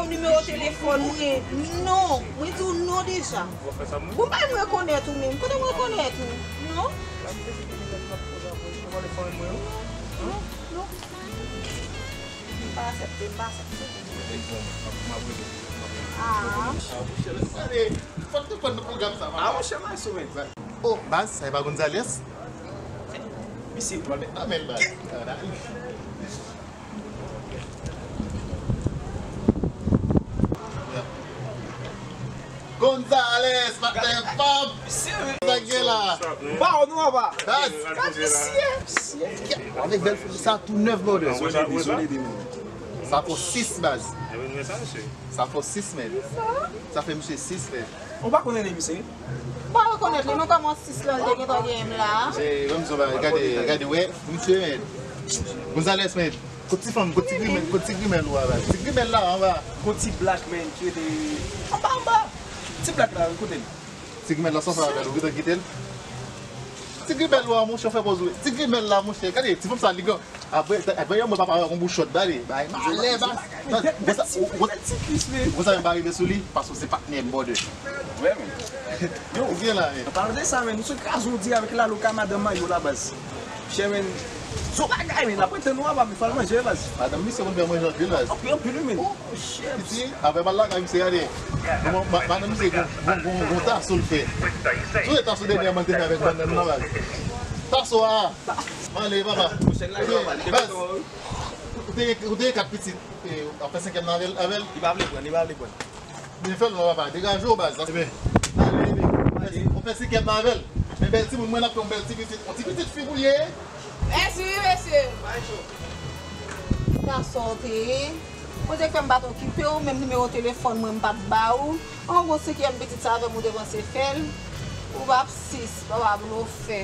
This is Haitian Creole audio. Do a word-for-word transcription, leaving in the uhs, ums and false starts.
Nimewo telefòn mwen. Non, mwen di w non deja. Ou pa m rekonèt ou menm. Kote m rekonèt ou? Non. Non, non. M pa aksepte, m pa aksepte. Ah. Fòk te pran nan pwogram sa. Ah, monchè, m a sou men. Oh, baz, sa e pa Gonzales? Misye pran nan men l, baz. Gonzales, patnè pa m. Sa gen la? Ba w nou anba. Baz. Gad misye. Avèk bèl figi sa tou nèf, brother. Dezole, dezole, dezole. Sa fè sis, baz. Sa fè sis, men. Sa fè misye sis, men. Ou pa konnen li, misye? M pa rekonèt li, non, kòman sis lan te gentan genyen m la. Gade, gade, wè, misye, men. Gonzales, men. Kot ti fanm, kot ti grimèl, kot ti grimèl ou a la? Ti grimèl la anba. Kot ti blak, men, ki rete anba, anba. Ti blak la, kote l? Ti grimèl la, sa w fè avè l, ou gentan kite l? Ti grimèl ou a, monchè, fè pòz ou. Ti grimèl la, monchè, gade, ti fanm sa, li gen, apre, apre yon mwen papa yon bouchòt, gade, bay, malè, bas. Ou konn sa m pa rive sou li, paske se patnè m, brother. Yo, ou gen la, men. An palan de sa, men, nou sot kraze yon di avèk Lalo ka madanm mayo la, baz. Chè, men, son bagay, men, apre tan nou ap ap fè l manje, baz. Madanm misye konn fè manje anpil, baz. Anpil, anpil, wi, men. Oh, shit. Piti, apre m al lakay misye, gade. Madanm misye gon, gon, gon, gon taso l fè. Sou se taso dènyèman l te fè avèk bannann nan, baz. Taso a. M ale, papa. Baz, ou te, ou te gen kat pitit. E, w ap fè senkyèm nan avè l, avè l? Li pa vle pran, li pa vle pran. Byen fè l non, papa. Degaje w, baz. Ebyen, ale, ebyen. Ou fè senkyèm nan avè l. Men bèl timoun, mwen ap fè yon bèl ti pitit. Yon ti pitit fi pou l ye. Mèsi wi, mesye. Sa sòti. Kote k fè m pa t okipe w, menm nimewo telefòn mwen m pa t ba ou. An bon senkyèm pitit sa avè m ou te panse fè l. Ou p ap sis, papa blofè.